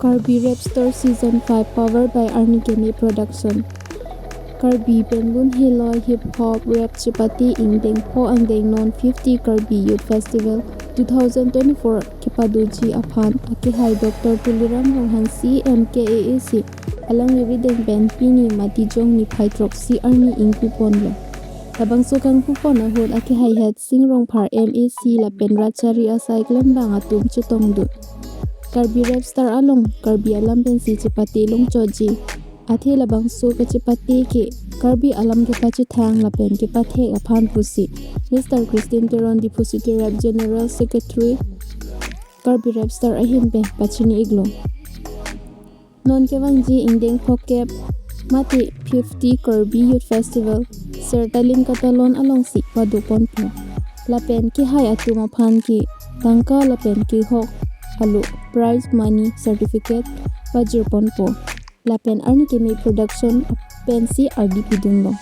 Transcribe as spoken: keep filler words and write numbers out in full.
Karbi Rap Star Season five, powered by Arni Keme Production. Karbi pen lun heloi hip hop rap chepate ingdeng pho angdeng non fifty Karbi Youth Festival two thousand twenty-four kepadoji aphan akehai Doctor Tuliram Ronghang, C E M K A A C, alangli arideng pen pini Matijong niphai throksi arni ingpu ponlo. Labangso kangpu pon ahut akehai Hetsing Rongphar, M A C lapen Rachari asai klembang atum chetongdun. Karbi Rap Star along Karbi alam pensi chepate longchotji. Athe labangso kachepate ke Karbi alam kepachethang lapen kepathek aphan pusi Mister Christine Teron, Diphu City Rap General Secretary, Karbi Rap Star ahin pen pachini-iklo. Non kevangji ingdeng phokep mate fifty Karbi Youth Festival Sertalin Katalon alongsi pado ponpo. Lapen kehai atum aphan ke tangka lapen kehok alo prize money, certificate pajir ponpo. Lapen Arni Keme Production pensi ardi pidunlo.